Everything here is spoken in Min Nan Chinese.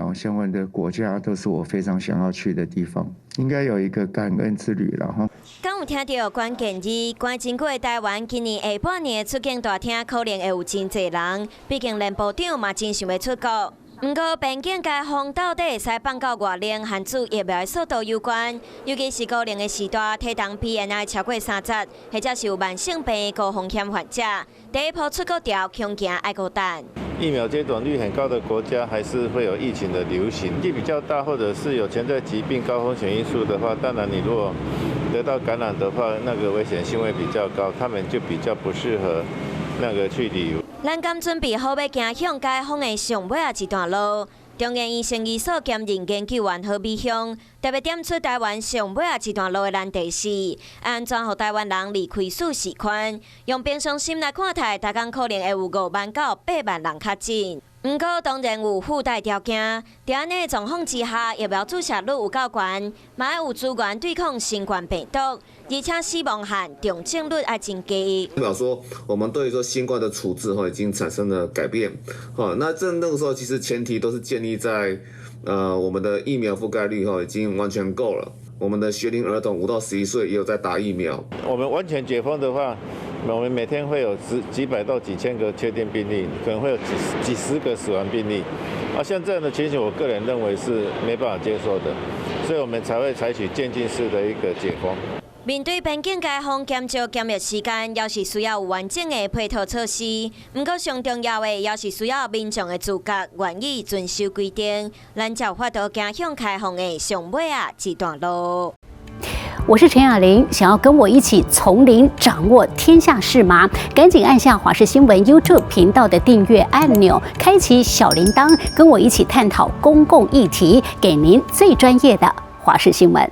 苗相關的國家，都是我非常想要去的地方。應該有一個感恩之旅了哈。敢有聽著關鍵字？關真久的台灣，今年下半年的出境大廳可能會有真濟人，畢竟連部長嘛真想欲出國。毋過邊境解封到底會使放到偌冷，和注疫苗的速度有關。尤其是高齡的時代，體重 BMI 超過30，或者是有慢性病的高風險患者，第一波出國潮恐驚愛閣等。疫苗接種率很高的國家，還是會有疫情的流行。年紀比較大，或者是有潛在疾病、高風險因素的話，當然你如果得到感染的話，那個危險性會比較高，他們就比較不適合那個去旅遊。咱敢準備好欲走向解封的上尾仔一段路？中研院生醫所兼任研究員何美鄉特別點出台灣上尾仔一段路的難題是，按怎予台灣人離開舒適圈？用平常心來看待，逐工可能會有5萬到8萬人確診。毋過當然有附帶條件，佇按呢狀況之下，疫苗注射率有夠懸，嘛愛有資源對抗新冠病毒，而且死亡和重症率愛真低。代表說，我們對於說新冠的處置哈已經產生了改變，哈，那這那個時候其實前提都是建立在，我們的疫苗覆蓋率哈已經完全夠了，我們的學齡兒童5到11歲也有在打疫苗。我們完全解封的話，我們每天會有十幾百到幾千個確定病例，可能會有幾幾十個死亡病例。啊，像這樣的情形，我個人認為是沒辦法接受的，所以我們才會採取漸進式的一個解封。面對邊境解封減少檢疫時間，猶是需要有完整的配套措施。毋過上重要的，猶是需要民眾的自覺，願意遵守規定，咱才有法度走向開放的上尾仔一段路。我是陳雅玲，想要跟我一起從零掌握天下事嗎？趕緊按下華視新聞 YouTube 頻道的訂閱按鈕，開啟小鈴鐺，跟我一起探討公共議題，給您最專業的華視新聞。